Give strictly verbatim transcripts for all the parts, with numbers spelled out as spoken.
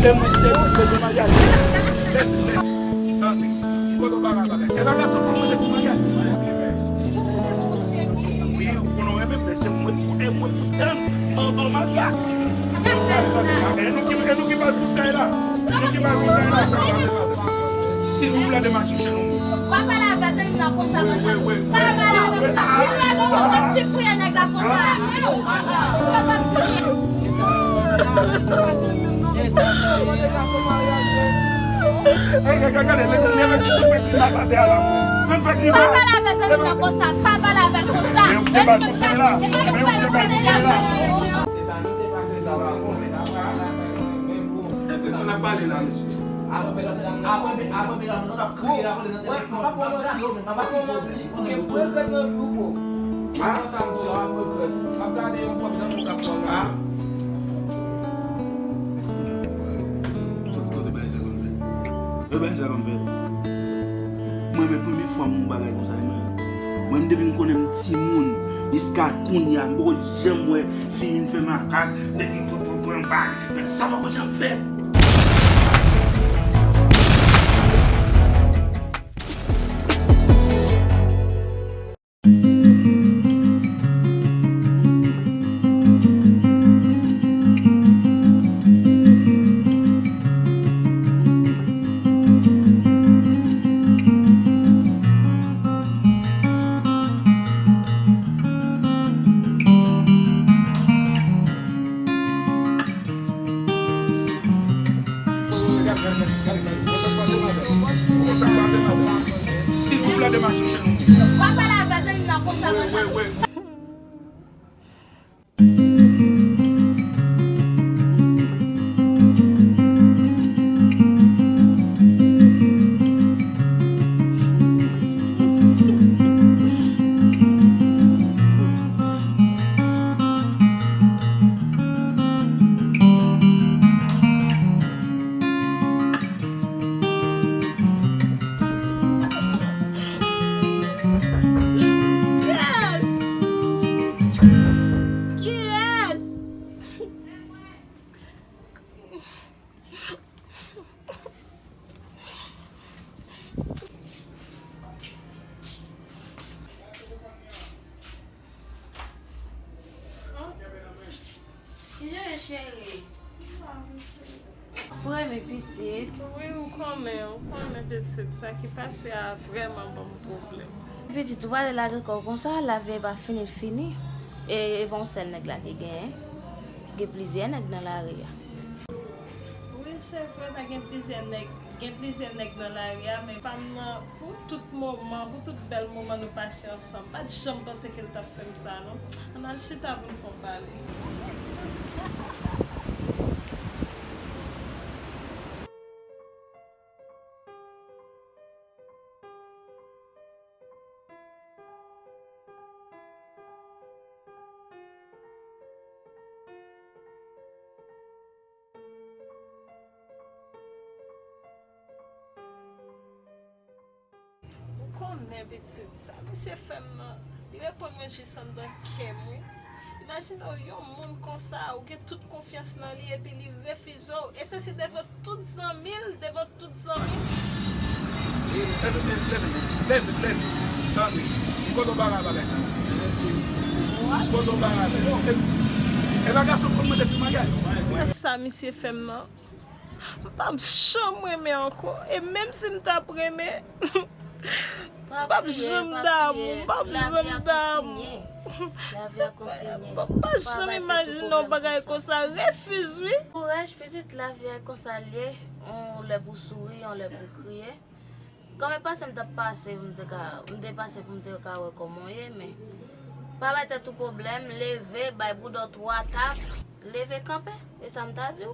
Lè mwen te mwen te fè maryaj. Lè, lè, tande. Kote w pa ka bagay. E pa gason pou mwen te fè maryaj. Wi, ou konnen w renmen m, men se mwen pou, e mwen pou tann. Mwen ban w maryaj. E nou ki, e nou ki pral pou sa la. E nou ki pral pou sa la, sa va fè mal. Si nou vle de mache chez nou. Pa pale avè zanmi m nan konsa, konsa. Pa pale avè l. Li fè nou konprann si priye nèg la konsa. Gade, leve sou fè grimas atè a la. Fè fè grimas. Pa pale avè zanmi m nan konsa. Pa pale avè l konsa. Men ou te ba l konsèy la. Men ou te ba l konsèy la. Se sa nou te pase, sa va fon, men ta pa. N ap pale la, mesye. Apre, apre, apre, apre, nou t ap kriye la, nan telefòn. M ap ba w manti, ou gen regrèt nan vi w, bro. Sa m di w la, w ap regrèt. M ap gade yon kòb zanmi w k ap fè w la. Kote, kote bagay sa konn fèt? Kote bagay sa konn fèt? Mwen, men premye fwa m wè yon bagay konsa, mwen. Mwen, depi m konnen m timoun, jiska kounye a, m poko janm wè fi vin fè makak, depi pran, pran, pran bag. Sa poko janm fèt. Gade, gade, gade, gade, gade. Konsa pase madanm. Konsa pase madanm. Si nou vle de mache chez nou. Pa pale avè zanmi m nan konsa, konsa. Wi, wi, wi. Kiyès? Kiyès? Kijan w ye, cheri? Frè, men pitit. Wi, ou konnen, ou konnen pitit. Sa ki pase a vrèman ban m pwoblèm. Pitit, ou pale lage kò w konsa, lavi a pa fini, l fini. E, e pa yon sèl nèg la ki genyen. Gen plizyè nèg nan lari a. Wi, se vre, pa gen plizyè nèg, gen plizyè nèg nan lari a, men pa m nan, pou tout moman, pou tout bèl moman nou pase ansanm. Pa t janm panse ke l t ap fè m sa, non. Ann al chita pou n fè yon pale. Ou konnen pitit, sa misye fè m nan, li reponn mwen jis anndan kè m, wi. Imajine w, yon moun konsa, ou gen tout konfyans nan li, epi li refize w, e sesi devan tout zanmi l, devan tout zanmi l. Leve, leve, leve, leve, leve, leve. Tande, m kontan w pa ka bagay sa. M kontan w pa ka bagay. E, e pa gason konn mande fi maryaj. Ou wè sa misye fè m nan? M p ap janm renmen ankò. E menm si m t ap renmen, m p ap janm damou. M p ap janm damou. M pa janm imajine yon bagay konsa. Refiz, wi. Kouraj, pitit, lavi a konsa l ye. Yon lè pou souri, yon lè pou kriye. Kòm e pase m t ap pase, m te ka, m te pase pou m te ka wè kòman w ye, men pa bay tèt ou pwoblèm, leve, bay bouda w twa tap, leve kanpe, e sa m ta di w.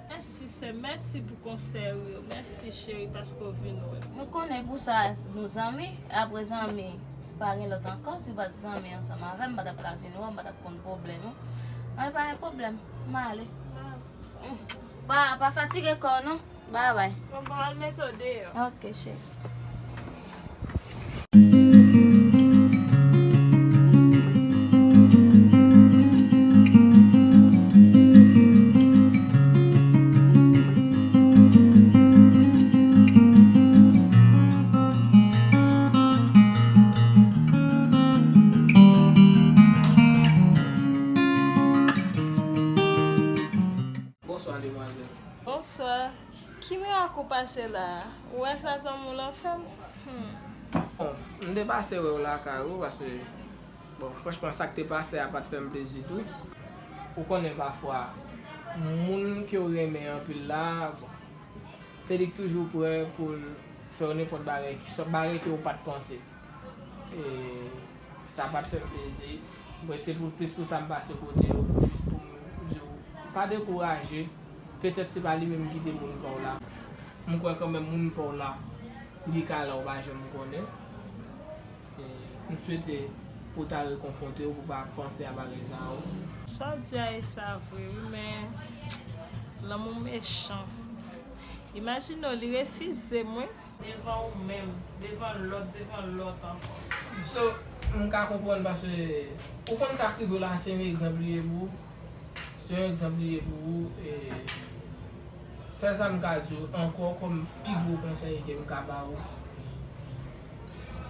Mèsi, sè, mèsi pou konsèy ou yo. Mèsi, cheri, paske w vin wè m. Nou konnen pou sa, nou zanmi, apre zanmi, si pa gen lòt ankò, si w pa t zanmi ansanm avè m, m pa t ap ka vin wè w, m pa t ap konn pwoblèm ou. Mwen pa gen pwoblèm, m ale. Pa, pa fatige kò w, non. Babay. Bon, bon, al mete w deyò. Ok, cheri. Bonswa. Ki mirak ou pase la a? Ou wè sa zanmi w lan fè m? Hmm. Bon, m te pase wè w lakay ou, paske, bon, franchman, sa k te pase a pa t fè m plezi tou. Ou konnen pafwa, moun ke w renmen anpil la, bon, se li k toujou prè pou l fè w nenpòt bagay, ki sòt bagay ke w pa t panse. E sa pa t fè m plezi. Mwen, se pou, plis pou sa m pase kote w, jis pou m di w, pa dekouraje. Petèt se pa li menm ki te moun pa w la. M kwè kanmenm moun pa w la, li ka la, ou pa janm konnen. E m swete pou w ta rekonfwonte w, pou w pa panse a bagay sa yo. Sa w di a e sa vre, wi, men lanmou mechan. Imajine w, li refize m, wi. Devan ou menm, devan lòt, devan lòt ankò. So, m ka konprann paske ou konn sa k rive w la, se yon egzanp li ye pou ou. Se yon egzanp li ye pou ou. E sèl sa m ka di w ankò kòm pi gwo konsèy ke m ka ba ou,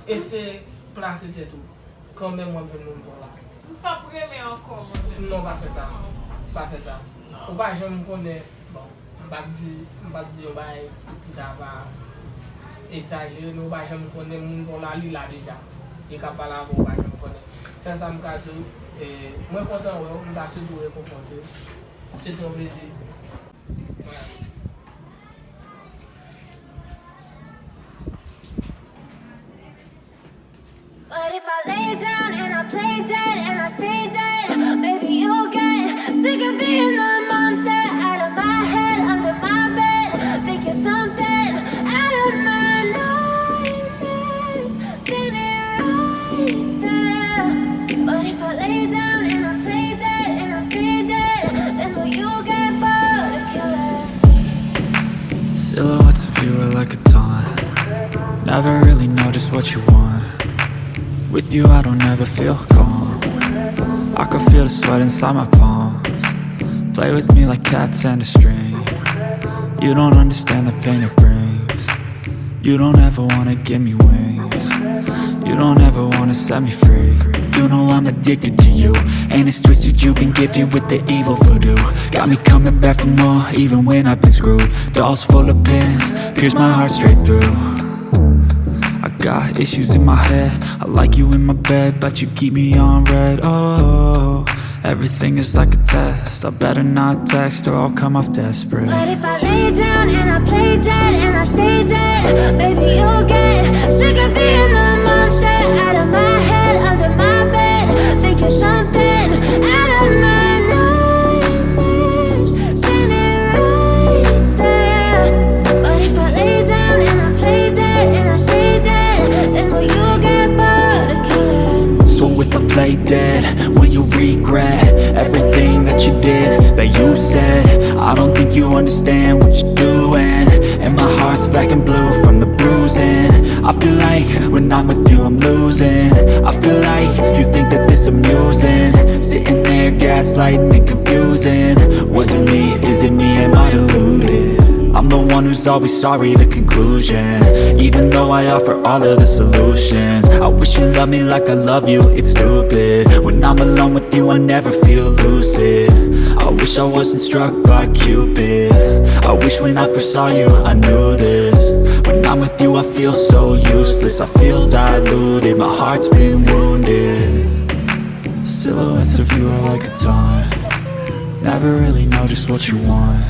eseye plase tèt ou. Kanmenm w ap jwenn moun pa w la. M p ap renmen ankò, mwen menm. Non, pa fè sa. Pa fè sa. Ou pa janm konnen, bon, m p ap di, m p ap di yon bagay ki ta va egzajere, men ou pa janm konnen moun pa w la, li la deja. Li ka pale avè w, ou pa janm konnen. Sèl sa m ka di w, e, mwen kontan wè w, m ta swete w rekonfwonte w. Se te yon plezi. But if I lay down and I play dead and I stay dead, maybe you'll get sick of being the monster out of my head, under my bed. Think you're something out of my nightmares, standing right there. But if I lay down and I play dead and I stay dead, then will you get bored of killing? Silhouettes of you are like a taunt. Never really know just what you want. With you, I don't ever feel calm. I can feel the sweat inside my palms. Play with me like cats and a string. You don't understand the pain it brings. You don't ever wanna give me wings. You don't ever wanna set me free. You know I'm addicted to you, and it's twisted, you've been gifted with the evil voodoo. Got me coming back for more, even when I've been screwed. Dolls full of pins, pierce my heart straight through. I got issues in my head, I like you in my bed, but you keep me on red. Oh, everything is like a test, I better not text or I'll come off desperate. But if I lay down and I play dead and I stay dead, baby, you'll get sick of being the monster out of my head, under my bed. Think you're something out of my nightmares, standing right there. But if I lay down and I play dead and I stay dead, then will you get bored of killing? So if I play dead, will you regret everything that you did, that you said? I don't think you understand what you're doing. And my heart's black and blue from the bruising. I feel like when I'm with you, I'm losing. I feel like you think that this amusing. Sitting there gaslighting and confusing. Was it me? Is it me? Am I deluded? I'm the one who's always sorry, the conclusion. Even though I offer all of the solutions, I wish you loved me like I love you, it's stupid. When I'm alone with you, I never feel lucid. I wish I wasn't struck by Cupid. I wish when I first saw you, I knew this. When I'm with you, I feel so useless, I feel diluted, my heart's been wounded. Silhouettes of you are like a taunt. Never really know just what you want.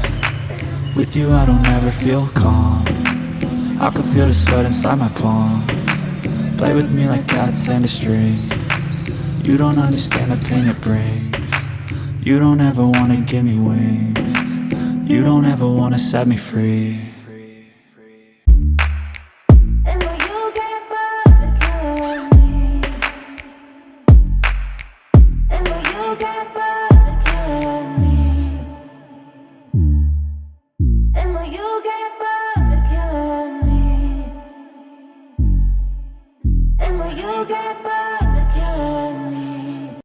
With you, I don't ever feel calm. I can feel the sweat inside my palm. Play with me like cats and a string. You don't understand the pain it brings. You don't ever wanna give me wings. You don't ever wanna set me free.